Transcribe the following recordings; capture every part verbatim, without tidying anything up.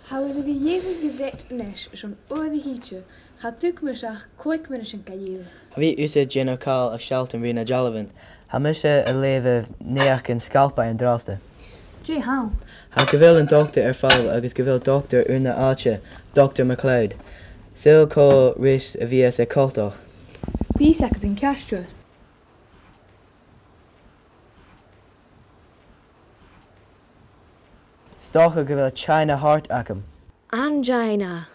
Tha mi air a bhith a' leughadh an Gazette a-nis son uair a thìde, cha tug mise ach còig mionaidean ga leughadh. Cha bhi thusa a' dèanamh càil ach sealltainn ri na dealbhan. Tha mise a' leughadh naidheachdan Sgalpaigh an-dràsta. Dè th' ann? Tha gu bheil an dotair air falbh agus gu bheil dotair air na h-àite, Dotair MacLeod. Saoil cò ris a bhios e coltach. Bidh fhios agad an ceartuair. 'S dòcha gu bheil China heart agam. Angina.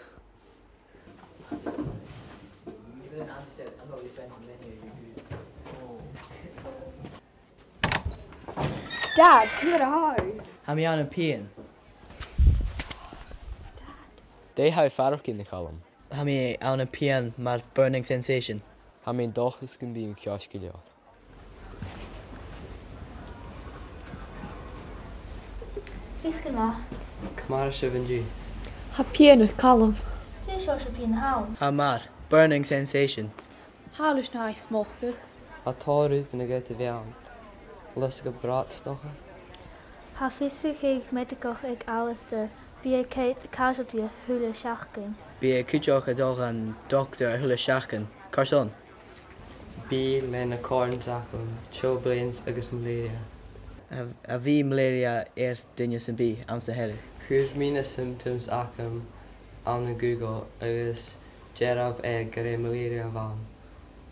Dad, ciamar a tha thu? Tha mi ann am pian. Dè tha thu a' faireachdainn, a Chaluim? Tha mi ann am pian mar burning sensation. Tha mi an dòchas gum bi an ceist gu leòr. Feasgar math. Ciamar a tha sibh an-diugh? Tha pian air Calum. Dè seòrsa pian a th' ann? Tha mar, burning sensation. Tha e leis na tha e a' smocadh. Tha tòrr rudan a' gabhail a' bhiadh ann. Losgadh brat, 's dòcha. Tha fiosrachadh meadaigeach aig Alasdair. Bidh e a' coimhead casualty a h-uile seachdain. Bidh e cuideachd a' dol dhan dotair a h-uile seachdain. Carson? Bidh e le na corns agam, chilblains agus malaria. A, a bhith malaria air duine sam bith anns a' Hearadh. Chuir mi na symptoms agam ann an Google agus dhearbh e gur e malaria a bh' ann.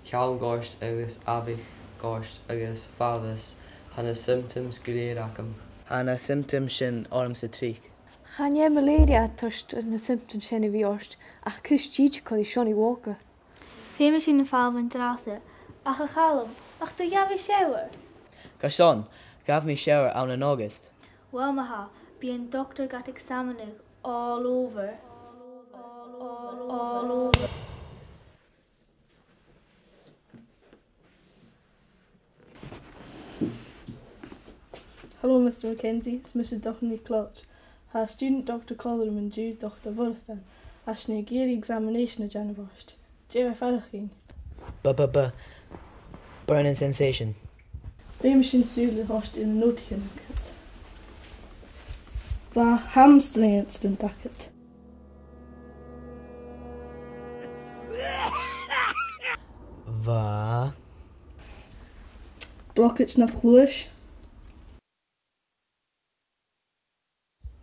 Ceann goirt agus amhaich goirt agus fadas, tha na symptoms gu lèir agam. Tha na symptoms sin ormsa tric. Chan e malaria a' toirt na symptoms sin a bhith ort, ach cus tìde còmhla ri Seonaidh Walker. Feumaidh sinn falbh an-dràsta, ach a Chaluim, ach do ghabh thu shower? Carson, ghabh mi shower ann an August. Uill, ma-thà, bidh an dotair gad examinadh all over. All over. Hello, Mister McKenzie, is mise Dotair NicLeòid. Tha student dotair còmhla rium an-diugh, Dotair Mhoireasdan, is sinn ag iarraidh examination a dhèanamh ort. Dè tha thu a' faireachdainn? Ba, ba, ba. Burning sensation. Feumaidh sinn sùil a thoirt air na notaichean agad. Bha hamstring incident agad. Bha. Blockage nad chluais.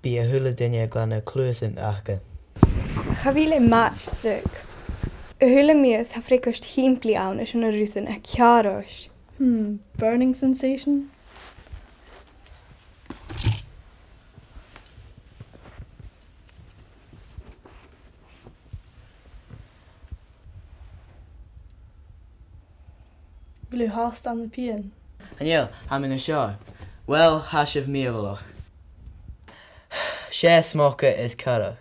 Bidh a h-uile duine a' glanadh cluasan aca. Cha bhi le match sticks. A h-uile mìos tha freagairt shìmplidh ann airson na rudan a chàradh. Hmm, burning sensation? A bheil thu fhathast ann am pian? Chan eil, tha mi an seo. Uill, tha sibh mìorbhaileach. 'S e smocadh as coireach.